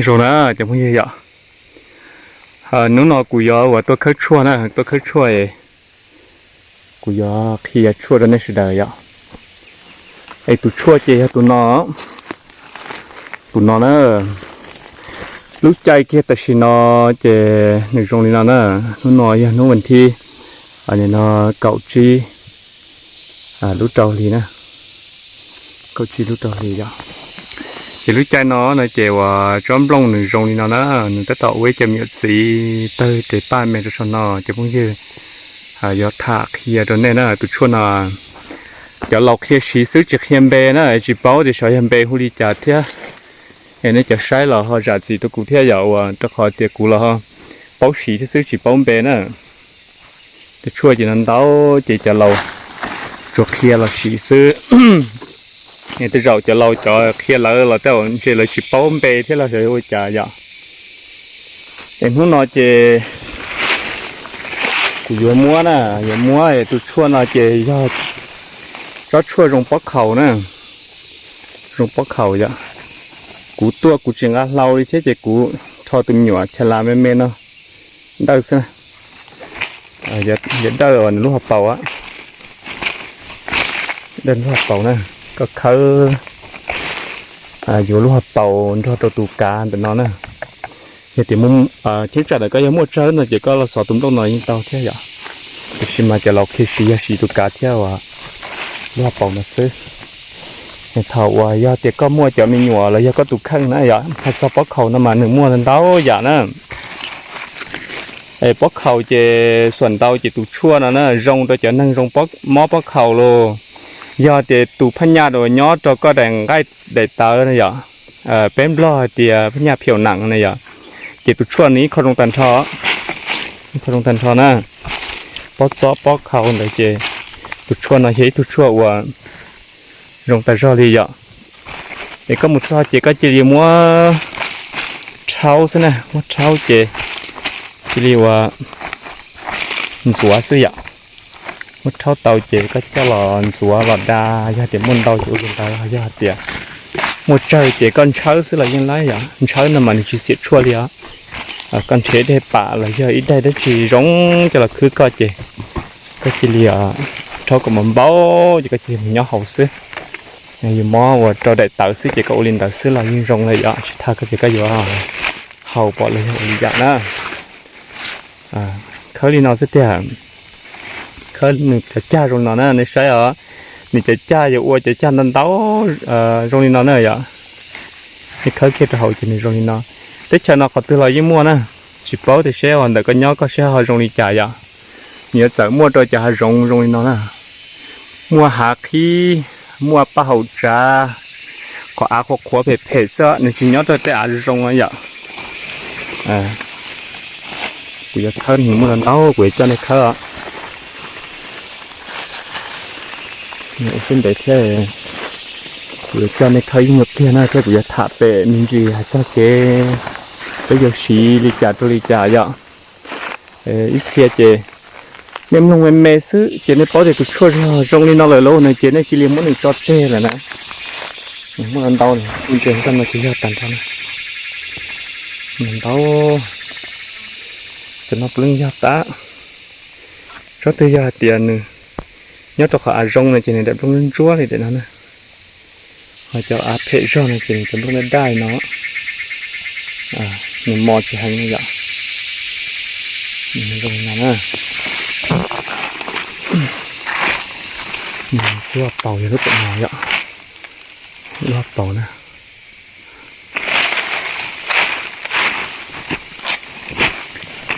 Zoo na cov phooj ywg yom, hnub no kuv yuav ua tuaj khawb tshuaj na, tuaj khawb tshuaj es kuv yuav qhia tshuaj rau nej sawv daws yom. Es tus tshuaj ces yog tus no, tus no na. Lub caij kiag tam sim no ces nws zoo li no na. Hnub no yog hnub vas thib, nim no kaum tsib lub rau hli na, kaum tsib lub rau hli yom. Ces lub caij no no ces uas tsob nplooj nws zoo li no na, nws tab tom ua ib co me nyuam txiv tawg tes paj me rau saum no cov phooj ywg. Yuav tham qhia rau nej na, tus tshuaj no cov laus qhia siv xwb tsis qhia npe na, tsis paub tias xyov yog npe hu li cas thiab. Es nej cov saib los ho zam txim rau kuv thiab yom, uas rau qhov tias kuv los ho paub siv thiab xwb tsis paub npe na. Tus tshuaj ces no ntau ces cov laus tsuas qhia los siv xwb. Es tej zaum cov laus cov qhia lawv los tej zaum ntshe lawv tsis paub npe thiab los xyov ua cas yom. Es hnub no ces kuv yuav muab na, yuav muab tus tshuaj no ces yog tsob tshuaj zoo pob khaus na, zoo pob khaus yom. Kuv tuaj kuv tsis nqa hlau li thiab ces kuv rho tus me nyuam cha las me me no dawj xwb na. Yuav dawj nws lub hauv paus, dawj lub hauv paus na. Koj khawb yuav lub hauv paus nrog rau tus kav ntawm no na. Yog tias cheeb tsam ntawm koj yog muaj tsawg no ces koj los xov tus nplooj no yeej tau thiab yom. Tiam sis mas cov laus qhia siv yog siv tus kav thiab uas lub hauv paus no xwb. Thaum uas yog tias koj muaj cov me nyuam los yog koj tus kheej na yom, hais txog pob khaus no mas nws muaj ntau yam na. Es pob khaus ces xuam ntau ces tus tshuaj no na zoo rau cov neeg zoo mob pob khaus los yog tias tus phaj nyaj uas nyob rau koj daim nqaij daim tawv na yom. Peb Nplog hais tias phaj nyaj phiaum nam na yom, ces tus tshuaj nws ib qho zoo tag nrho, ib qho zoo tag nrho na. Pob txob pob khaus ntawd ces tus tshuaj no yog ib tug tshuaj uas zoo tas zog li yom. Es koj mus txog ces koj cia li muab rhaub xwb na, muab rhaub ces cia li ua ntxuav xwb yom. Muab rhaub tau ces koj coj los ntxuav los da, yog tias muaj ntau ces ua li ntawd, yog tias muaj tsawg ces koj ntshawb xwb los yeej laib yom. Ntshawb no mas nws tsis xiam tshuaj li os. Koj nrhiav ib daig pam los yog ib daig dab tsi zoo coj los khwb koj ces koj cia li rhaub kom mos npau ces koj cia li mus nyob haus xwb. Yus mob ua rau daim tawv xwb ces koj ua li ntawd xwb los yeej zoo li yom, tsis tas koj tias koj yuav haus pom los yog ua li yam na. Khawb li no xwb tiag. Khawb nws cov cag zoo li no na, nej saib os. Nws cov cag yuav ua cov cag ntau ntau zoo li no na yom. Nej khawb kiag rau hauv ces nws zoo li no. Teb chaws no qhov twg los yeej muaj na, tsis paub tias seb uas ntawm koj nyob koj seb ho zoo li cas yom. Nws yuav txawm muaj rau cov hav zoov zoo li no na. Muaj hav qhib, muaj paj haum tsav, qhov av qhuav qhuav phem phem xwb, nws tsis nyob rau tej av zoo zoo yom. Kuv yuav khawb nws muaj ntau, kuv yuav coj nej khawb os. Ua siab ntev thiab, kuv yuav coj nej khawb ib nyuag pliag na thiab kuv yuav tham pem me ntsis hais txog kev peb yuav siv li cas rau li cas yom. Ib txhia ces nej mloog me me xwb ces nej paub tias tus tshuaj zoo li no lawm lauj no ces nej cia li muab nws tso tseg lawm na. Muaj ntau, ntses nrog no ces yog tag nrho na. Ntau, cov no puav leej yog tab. Tsob twg yog hais tias nws nyob rau qhov av zoo no ces nws daim nplooj ntsuab li daim no na. Ho cov av phem zog no ces nws cov nplooj daj daj no, nws mos tsis heev yom. Zoo no na. Lub hauv paus yog lub pem no yom. Lub hauv paus na.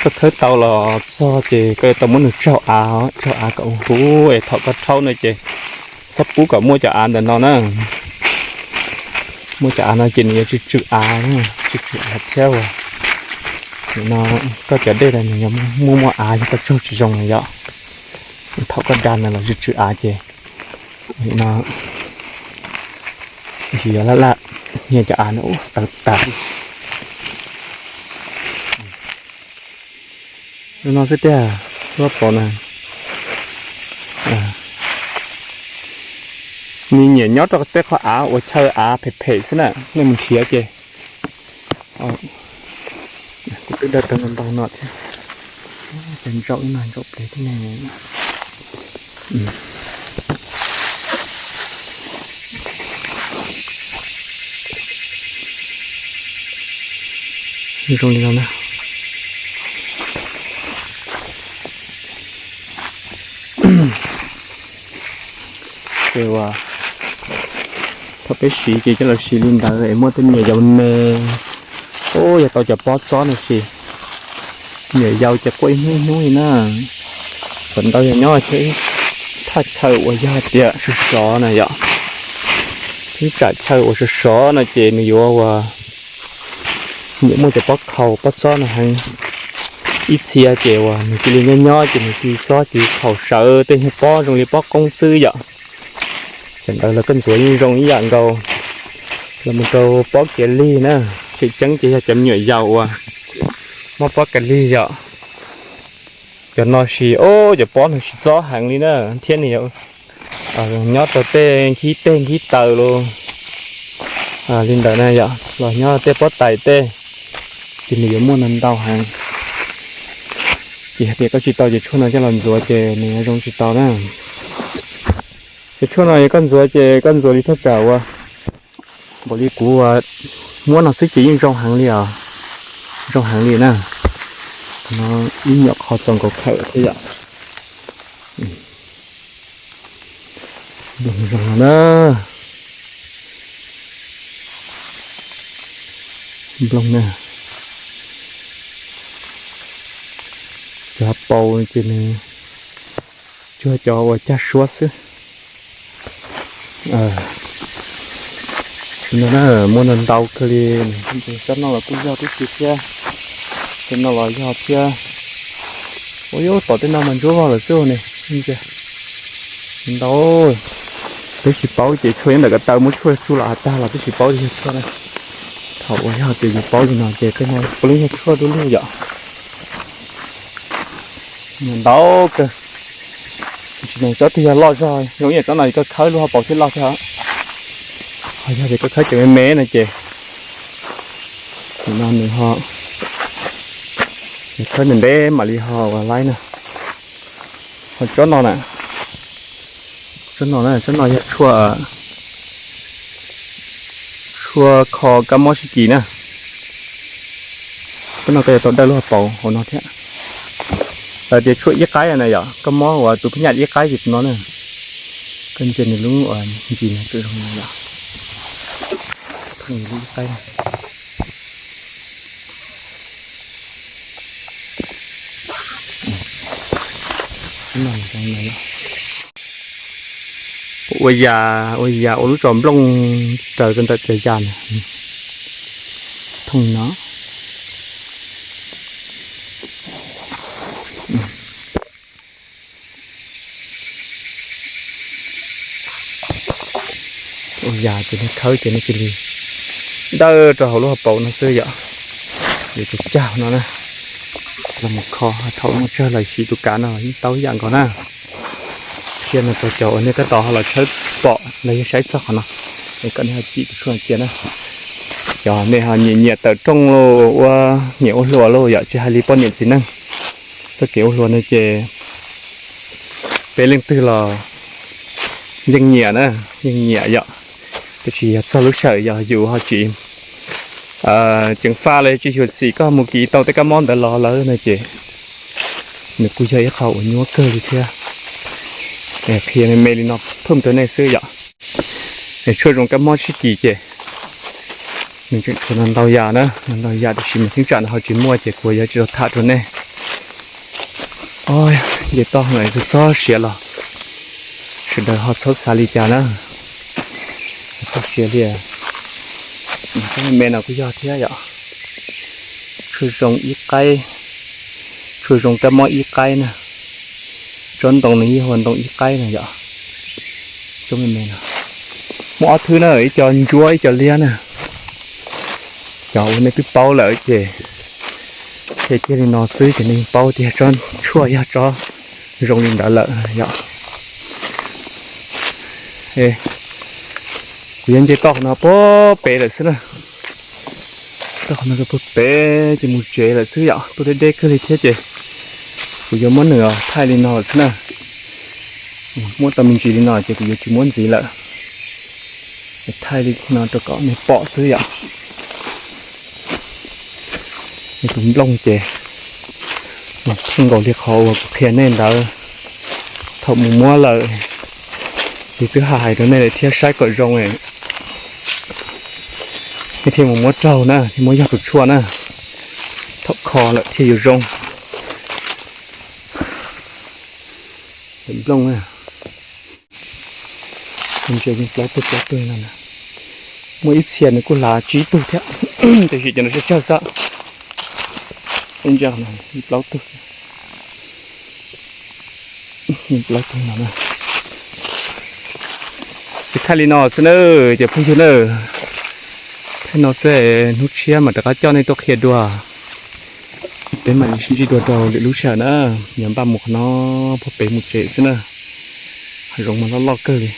Koj khawb tau los txog ces koj yuav tau muab nws tsaug av, tsaug av kom huv es thaum koj rhaub no ces txhob pub kom muaj cov av ntawm no na. Muaj cov av no ces nws yuav tsw tsw av, tsw tsw av thiab uas no koj cov dej no nws yuav muaj muaj av yog koj tsaug tsis zoo na yom. Thaum koj da no los tsw tsw av ces no yuav laj laj, nyias cov av no tawv tas. No xwb tiag, lub hauv paus na. Nws nyiam nyob rau tej qhov av uas chaw av phem phem xwb na, nej mus nrhiav ces Kuv twb dawj tau ntau ntau no thiab. Ces ntsaum ib no ntsaum pem thiab ne. Zoo li no na. Ces uas thaum peb siv ces coj los siv li ntawd es muaj tej me nyuam yaus me, ub, yog tau cov pob txob no sis, me nyuam yaus ces quaj ib hnub ib hnub li na. Feem ntau yog nyob thiab ib thaj chaw uas yog tias sov sov na yom, ib tsam chaw uas sov sov no ces nws yuav uas nws muaj cov pob khau pob txob no heev. Ib txhia ces uas nws cia li nyob nyob ces nws ci txob ci khau sawv tej nyuag pob zoo li pob qoob xwb yom. Cov ntawd los koj ntxuav yeej zoo ib yam nkaus. Los mus rau pob kiav lig na, tseem ceeb ces yog cov me nyuam yaus uas mob pob kiav lig yom. Cov no sis, o, cov pob no sis txob heev li na, thiab nws nyob rau tej nkhib teg nkhib taws los li ntawd na yom, los nyob tej pob tais tej, ces nws yuav muaj ntau ntau heev. Ces hais tias koj tsis tau cov tshuaj no coj los ntxuav ces nws zoo tsis tau na. Cov tshuaj no yog koj ntxuav ces koj ntxuav li thaj tsam uas npaum li kuv muab no xwb ces yeej zoo heev li os, zoo heev li na. No ib nyuam qho txaus nkaus khawm thiab yom. Nplooj zoo no na. Nplooj na. Cov paus ces nws cuag cov uas cag suab xwb. No na, muaj ntau ntau kawg li. Tsob no los kuj yog tib si thiab, tej no los yog thiab. Ua yuav tom tej no mas ntsuab vog lawm xwb ne. Ntau, twb tsis paub ces tshuaj nyob ntawm ko taw muab tshuaj tsuj los tag los twb tsis paub tias yog tshuaj na. Thaum uas yog tias yus paub li no ces tej no puav leej yog tshuaj dua lug yom. Ntau kawg. Tsis tsob twg yog loj zog zoo ib yam tsob no koj khawb lub hauv paus thiaj loj thiab. Ho yog tias koj khawb cov me me no ces, no nws ho, nws khawb ntev ntev mam li ho ua laib na. Ho tsob no na, tsob no na, tsob no yog tshuaj, tshuaj kho kab mob sib kis na. Tsob no koj yuav tau dawj lub hauv paus hauv no thiab. Lawv tias tshuaj ib qaib na yom, koj mob uas tus phab nyaj ib qaib ces tus no na. Koj ntsia nws lub ntsis no tseem zoo li yom. Pheej lub ib qaib. Ua yam, ua yam ua lub tsos nplooj raws rau ntawm cov yam na. Thooj no. Ua yam ces nws khawb ces nws cia li dawj rau hauv lub hauv paus no xwb yom. Yuav cag cag no na, los mus kho thaum muaj tsawg los siv tus kav no yeej tau ib yam nkaus na. Qhia no rau cov uas nej tab tom ho los tshawb pom los yog saib txog qhov no, es kom nej ho cim tus tshuaj cia na. Cov nej ho nyiam nyiam tawm rooj los ua nyiam ua hluas los yom, tsis hais li poj niam txiv neej, txoj kev ua hluas no ces peb leej twg los yeej nyiam na, yeej nyiam yom. Tiam sis yog txog lub sij hawm yog yus ho tsis ceev faj los tsis xyuam xim koj mus kis tau tej kab mob ntawd los lawm no ces nws kuj yog ib qho uas nyuaj kawg li thiab. Qhia me me li no pheej rau nej xwb yom. Tshuaj zoo kab mob sib kis ces nws tseem tshuav no ntau yam na, no ntau yam tiam sis mas cheeb tsam no ho tsis muaj ces kuv yuav tsis tau tham rau nej. Nce toj no txog siav los sawv daws ho txhob xav li cas na, txhob siav li. Tsob me me no kuj yog thiab yom. Tshuaj zoo ib qaib, tshuaj zoo kab mob ib qaib na. Tsob ntoo no yeej hu ua ntoo ib qaib na yom. Tsob me me no muaj ob thwb na, ib co ntsuab ib co liab na. Cov uas nej twb paub lawm ces qhia kiag li no xwb ces nej paub tias tsob tshuaj yog tsob zoo li ntawd lawm yom. Kuv yuav nce toj qhov no puag pem lawm xwb na. Qhov no rau puag pem ces mus tsev lawm xwb yom, tuaj deb deb kawg li thiab ces kuv yuav muab nws thaij li no lawm xwb na. Muab tau me ntsis li no ces kuv yuav tsis muab ntxiv lawm. Thaij li no rau kom nej pom xwb yom. Tus nplooj ces pheej nkaus li qhov uas kuv qhia nej ntawd. Thaum mus muab lawm, ces twb hais rau nej lawm thiab, saib kom zoo, nej thiaj mus muab raug na, thiaj muab yog tus tshuaj na. Thaum kho lawm thiaj yuav zoo. Nplooj, ntses plaub tug plaub tug no. Muaj ib txhia nws kuj hlav tsib tug thiab, tiam sis cov no tsawg tsawg xwb. Ib ntsa plaub tug, plaub tug no. Ces thaij li no xwb na, cov phooj ywg na. Thaij no xwb, hnub tshiab mam rov qab coj nej tuaj qhia dua. Peb mam li sib ntsib dua rau lwm lub sij hawm na. Yuav npaj mus qhov no, puag pem mus tsev xwb na. Hav zoov mas loj loj kawg li.